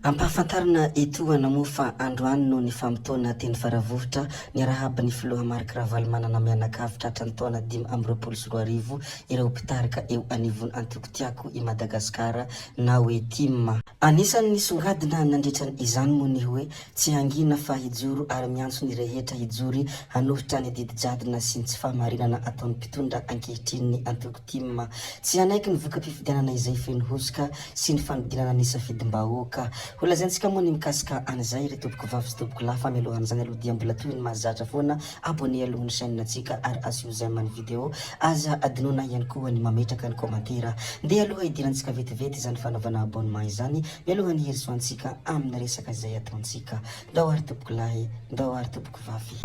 Ampahafantarina etoana moa fa androany no nifamotoana teny Faravohitra niarahaba ny filoha Marc Ravalomanana mianakavy tratran'ny taona 2025 ireo mpitarika eo anivon'ny antoko Tiako i Madagasikara na hoe tim. Anisan'ny nisongadina nandritra izany moa ny hoe tsy hangina fa hijoro ary miantso ny rehetra hijory hanohitra ny didy jadona sy ny tsy fahamarinana ataon'ny mpitondra ankehitriny ny antoko Tim. Tsy hanaiky ny voka-pifidianana izay feno hosoka sy ny fanodinana ny safidim-bahoaka. Ho lazaintsika moa ny mikasika an'izay ry tompokovavy sy tompokolahy fa mialohan'izany aloha dia mbola toy ny mahazatra foana, abonner aloha ny chaîne-ntsika ary asio j'aime ny vidéo. Aza adinoina ihany koa ny mametraka ny commentaire. Ndeha aloha hidirantsika vetivety izany fanaovana abonnement izany mialohan'ny hirosoantsika amin'ny resaka izay ataontsika. Ndao ary tompokolahy, ndao ary tompokovavy.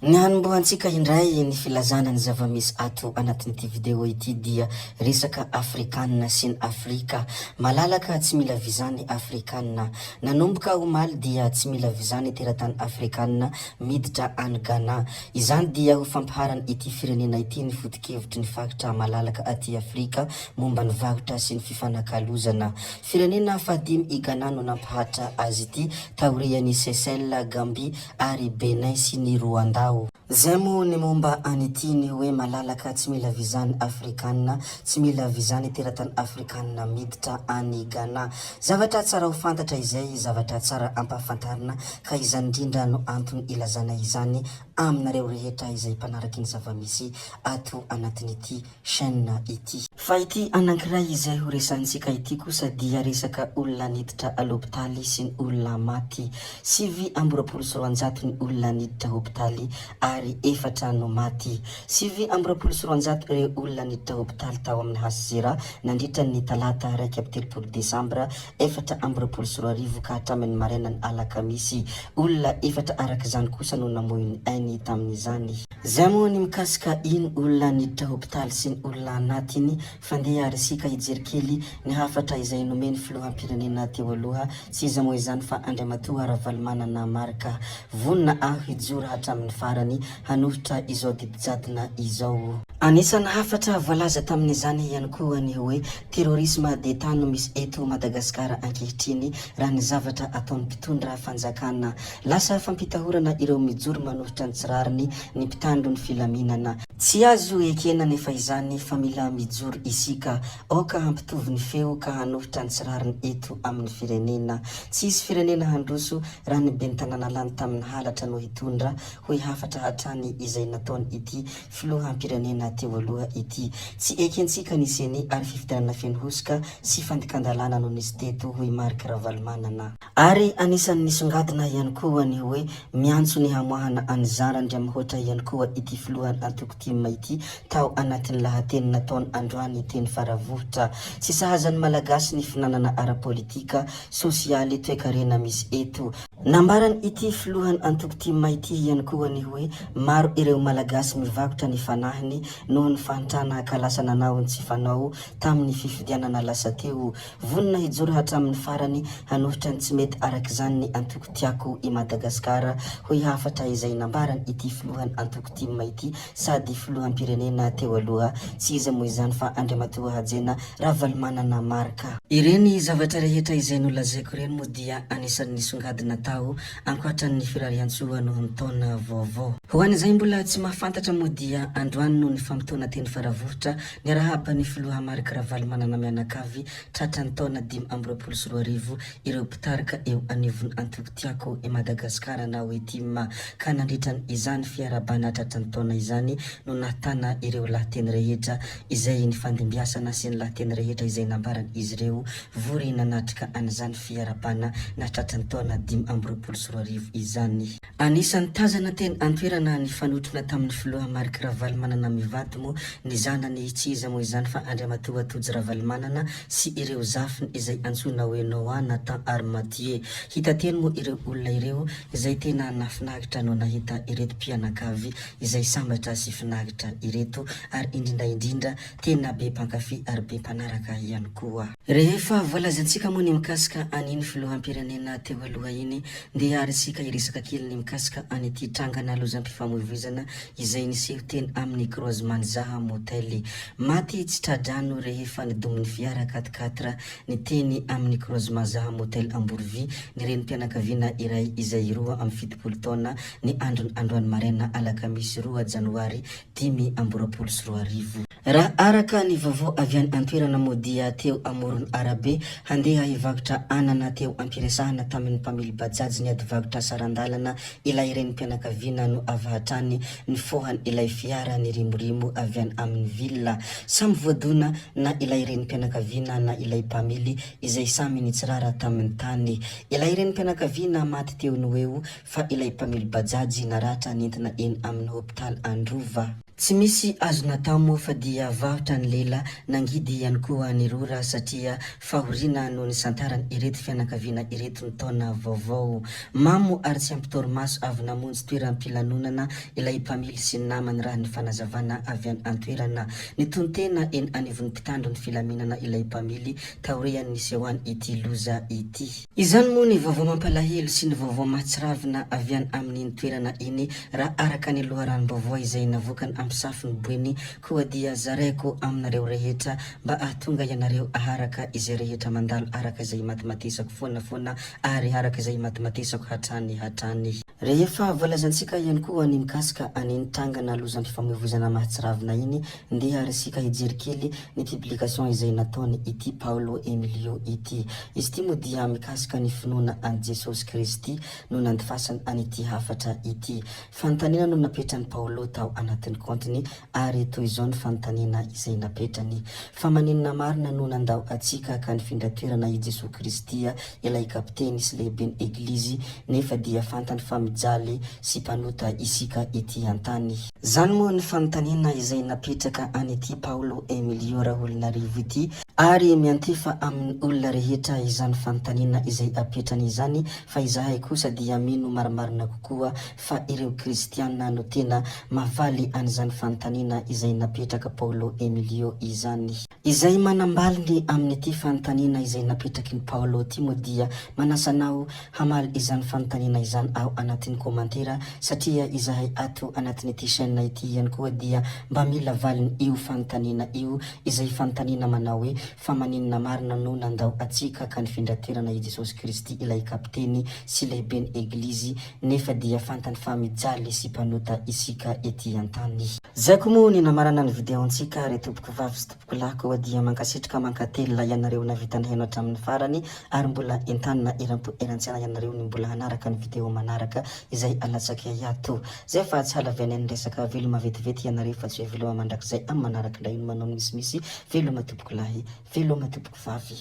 Ny hanombohantsika indray ny filazana ny zava-misy ato anatin'ity video ity dia resaka Afrikana sy ny Afrika. Malalaka tsy mila visa ny Afrikana. Nanomboka omaly dia tsy mila visa ny teratany Afrikana miditra any Ghana. Izany dia ho fampiharan ity firenena ity ny foto-kevitry ny faritra malalaka aty Afrika momba ny varotra sy ny fifanakalozana. Firenena fahadimy i Ghana no nampihatra azy ity taorian'i Seychelles, Gambie ary Bénin sy ny Rwanda. Zay moa ny momba an'ity ny hoe malalaka tsy mila visa ny Afrikana, tsy mila visa ny teratany Afrikana miditra any Ghana. Zavatra tsara ho fantatra izay, zavatra tsara ampahafantarina ka izany indrindra no antony ilazana izany aminareo rehetra izay mpanaraky ny zava-misy ato anatin'ity chaîne ity. Fa ity anankiray izay ho resahintsika ity kosa dia resaka olona niditra à l'hopitaly sy ny olona maty. 229 ny olona niditra hopitaly ary efatra no maty. 229 ireo olona niditra hopitaly tao amin'ny HCRA nandritra ny talata 31 desambra 2024 ka hatramin'ny marainan'ny alakamisy. Olona efatra araka izany kosa no namoy ny ainy tamin'izany. Zay moa ny mikasika iny olona niditra hopitaly sy ny olona anatiny fa ndeha ary isika hijery kely ny hafatra izay nomeny filoham-pirenena teo aloha, tsy iza moa izany fa Andriamatoa Ravalomanana Marc. Vonona aho hijoro hatramin'ny farany hanohitra izao didijadona izao. Anisan'ny hafatra voalaza tamin'izany ihany koa ny hoe terrorisme d'Etat no misy eto Madagasikara ankehitriny raha ny zavatra ataon'ny mpitondra fanjakana. Lasa fampitahorana ireo mijoro manohitra ny tsy rariny ny mpitandro ny filaminana. Tsy azo ekena anefa izany fa mila mijoro isika. Aoka hampitovy ny feo ka hanohitra ny tsy rariny eto amin'ny firenena. Tsy hisy firenena handroso raha ny ben'ny tanàna lany tamin'ny halatra no hitondra, hoy hafatra hatrany izay nataon'ity filoham-pirenena teo aloha ity. Tsy ekentsika ny ceni ary fifidianana feno hosoka sy fandikan-dalàna no nisy teto, hoy Marc Ravalomanana. Ary anisan'ny nisongadina ihany koa ny hoe miantso ny hamoahana an'i Jean Randriamihoatra ihany koa ity filohan'ny antoko tim ity tao anatin'ny lahateny nataony androany teny Faravohitra. Tsy sahaza ny Malagasy ny finanana ara-politika, sosialy, toekarena misy eto. Nambaran' ity filohan' antoko tim ity ihany koa ny hoe maro ireo Malagasy mivarotra ny fanahiny noho ny fahantrana ka lasa nanao ny tsy fanao tamin' ny fifidianana lasa teo. Vonona hijoro hatramin' ny farany hanohitra ny tsy mety araka izany ny antoko Tiako i Madagasikara, hoy hafatra izay nambaran' ity filohan' antoko tim ity sady filoham-pirenena teo aloha. Tsy iza moa izany fa Andriamatoa Hajaina Ravalomanana Marc. Ireny zavatra rehetra izay nolazaiko ireny moa dia anisan'ny nisongadina tao ankoatran'ny firariantsoa noho ny taona vaovao. Ho an'izay mbola tsy mahafantatra moa dia androany no nifamotoana teny Faravohitra niarahaba ny filoha Marc Ravalomanana mianakavy tratra ny taona 2025 ireo mpitarika eo anivon'ny antoko Tiako i Madagasikara na hoe tim ka nandritra izany fiarahabana tratra ny taona izany no nahtana ireo lahateny rehetra izay nifandimbiasana sy ny lahateny rehetra izay nambaran'izy ireo vory nanatrika an'izany fiarahabana nahatratra ny taona 20. 2025 izany. Anisan'ny tazana teny an-toerana nifanotrona tamin'ny filoha Marc Ravalomanana mivady moa ny zanany tsy iza moa izany fa Andriamatoa Tojo Ravalomanana sy ireo zafiny izay antsoina hoe Noah, Nathan ary Mathieu. Hita teny moa ireo olona ireo izay tena nahafinaritra no nahita ireto mpianakavy izay sambatra sy finaritra ireto ary indrindra indrindra tena be mpankafy ary be mpanaraka ihany koa. Rehefa voalazantsika moa ny mikasika an'iny filoham-pirenena teo aloha iny, ndeha ary isika hiresaka kely ny mikasika an'ity trangana lozam-pifamoivoizana izay niseho teny amin'ny croisement Zaha Motel. Maty tsy tra-drano rehefa nidomin'ny fiara quatre quatre ny teny amin'ny croisement Zaha Motel Amborovy ny renim-pianakaviana iray izay 72 taona ny andron'ny androany maraina alakamisy roa janoary 2025. Raha araka ny vaovao avy any an-toerana moa dia teo amoron'ny arabe handeha hivarotra anana teo am-piresahana tamin'ny mpamily bajaj niady varotra saran-dalana ilay renim-pianakaviana no avy hatrany nifohan ilay fiara nirimorimo avy any amin'ny ville. Samy voadona na ilay renim-pianakaviana na ilay mpamily izay samy nitsirara tamin'ny tany. Ilay renim-pianakaviana maty teo no eo fa ilay mpamily bajaj naratra nentina eny amin'ny hopitaly Androva. Tsy misy azo natao moa fa dia varotra ny lela, nangidy ihany koa ny rora satria fahoriana no nisantarany ireto fianakaviana ireto ny taona vaovao. Mamo ary tsy ampy torimaso avy namonjy toeram-pilanonana ilay mpamily sy ny namany raha ny fanazavana avy any an-toerana. Nitonon-tena eny anivon'ny mpitandro ny filaminana ilay mpamily taorian'ny nisehoan ity loza ity. Izany moa ny vaovao mampalahelo sy ny vaovao mahatsiravina avy any amin'iny toerana iny raha araka ny loharanom-baovao izay navoakan'i Ampisafin'i Boeny koa dia zaraiko aminareo rehetra mba ahatonga ianareo aharaka izay rehetra mandalo araka izay imatimatesako foana foana ary araka izay imatimatesako hatrany hatrany. Rehefa voalazantsika ihany koa ny mikasika an'iny trangana lozam-pifamoivoizana mahatsiravina iny, ndeha ary isika hijery kely ny publication izay nataony ity Paolo Emilio ity. Izy ity moa dia mikasika ny finoana an'i Jesosy Kristy no nandifasany an'ity hafatra ity. Fanontaniana no napetran'i Paolo tao anatin'ny kaontiny ary toy izao ny fanontaniana izay napetrany, Fa maninona marina no nandao antsika ka nifindra toerana i Jesoa Kristy, ilay Kapiteny sy Lehiben'ny Eglizy, nefa dia fantany fa mijaly sy mpanota isika ety an-tany? Izany moa ny fanontaniana izay napetraka an'ity Paolo Emilio Raholinarivo ity, ary miantefa amin'ny olona rehetra izany fanontaniana izay apetrany izany, fa izahay kosa dia mino marimarina kokoa fa ireo kristiana no tena mahavaly an'izany fanontaniana izay napetraka Paolo Emilio izany. Izay manambaliny amin'ity fanontaniana izay napetraky ny Paolo ity moa dia manasa anao hamaly izany fanontaniana izany ao anatin'ny komantera satria izahay ato anatin'ity chaîne ity ihany koa dia mba mila valiny io fanontaniana io izay fanontaniana manao hoe fa maninona marina no nandao atsika ka nifindra toerana i Jesosy Kristy ilay kapiteny sy lehiben'ny Eglizy nefa dia fantany fa mijaly sy mpanota isika ety an-tany. Zay koa moa ny namarana ny video-ntsika ry tompoko vavy sy tompoko lahy koa dia mankasitraka mankatelina ianareo navita nihaino hatramin'ny farany ary mbola entanina eram-po eran-tsaina ianareo ny mbola hanaraka ny video manaraka izay alatsakay ato. Zay fa tsy halavianay ny resaka veloma vetivety ianareo fa tsy hoe veloma mandrakizay amin'ny manaraka indray no manao ny misimisy veloma tompoko lahy veloma tompoko vavy.